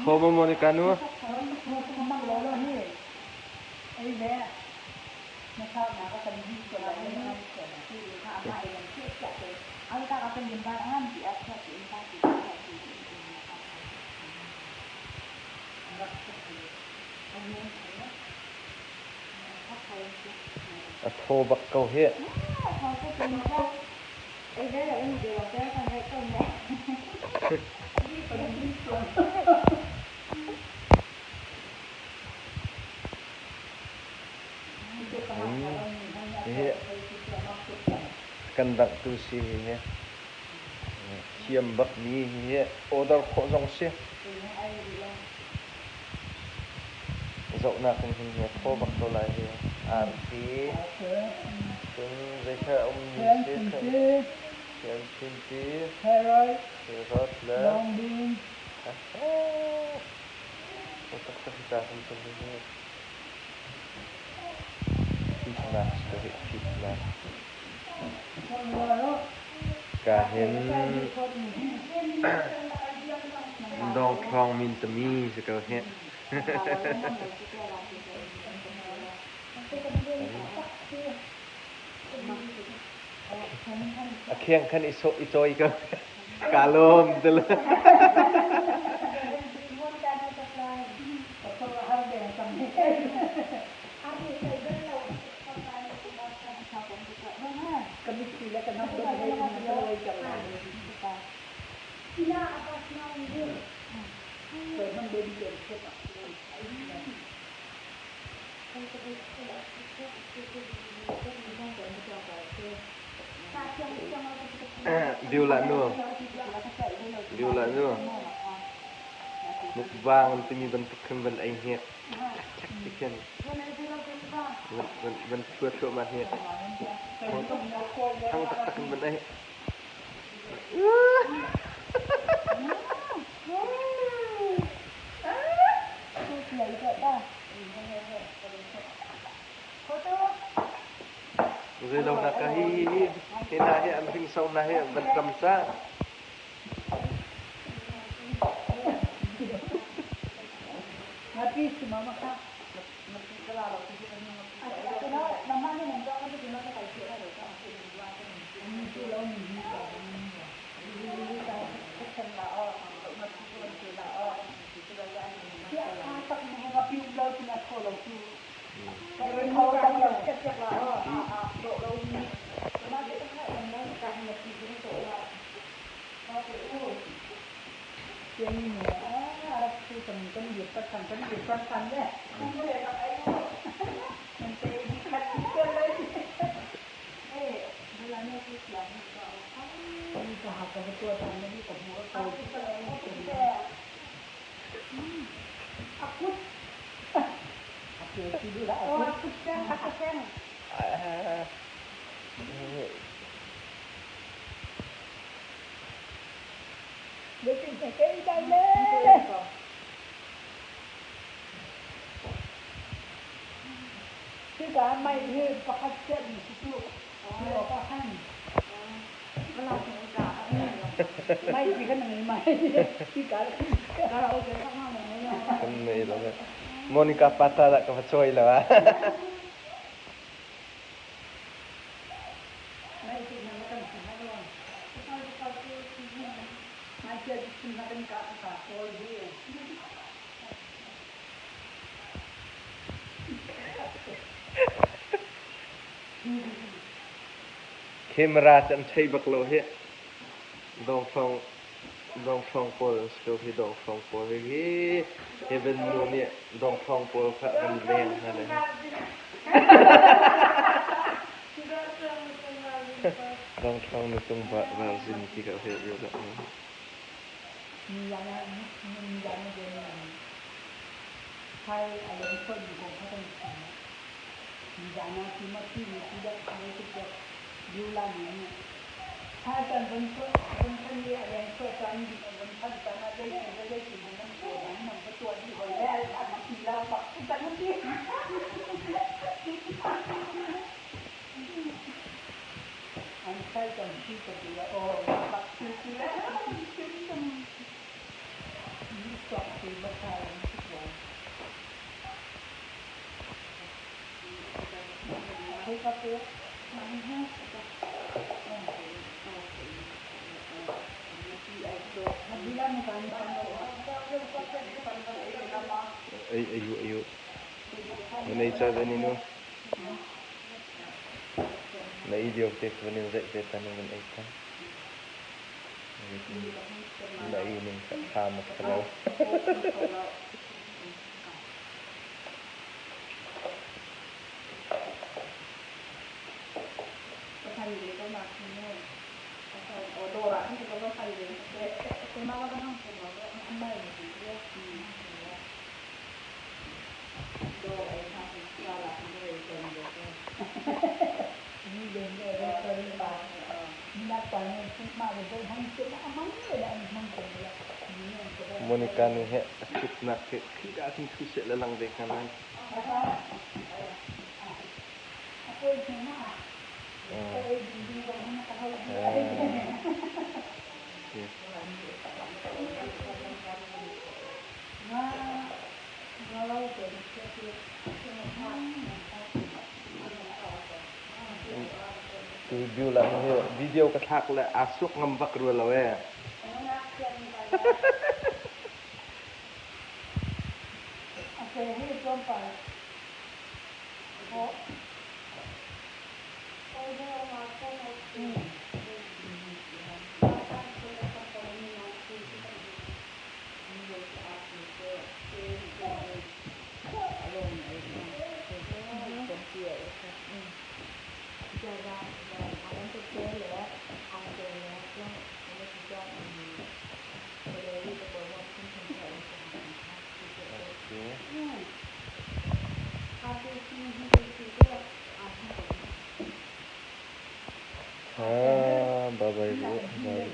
Thaw maw Monica nu? A thaw bak ko hih. Hihi kan danghtu si hihi. Thiam bakmi hihi order khawh zong si. Zohnak in hin hi a thaw bak ko lai hi. Arti cun zeikha a ummi si Thianchimpi, carrot le taktak hi ca kan cun hi fitnak si ko hih fitnak. Ka hin dawngthlawng min tami si ko hih. A kheng khan i sawh i cawi ko. Kaa lawm ti le. Biulah nu. Biulah nu. Mukbang an timi bantuk khin van ei hnik. Ti khin. Van thua thluahmah hnik. Thang taktak in van ei. Zeilo na ka hi hi hi na hi an hringso na hi van tam ca. Kan nei lo. Monica pata dah ka va cawi lo ah. Camera cu an thei bak lo hih. Dongfang dongfang pawl an si ko hi dongfang pawl hi heaven nu nih dongfang pawl kha a kan leng hna le. Dongfang nu tung varzin ti ka hei rel lo. Ay ayu ayu. Manay cha zani nu. Na i lio te ka van in zeih te tan van ei ta. Na i ning kha tha ma kha lo. Monica nu he a thutnak he khika ah khin thu seh le lang ve hnga man. Tu video la hi video ka thlak le aa suak ngam bak rua lo ee. Ah, bye bye. Bye.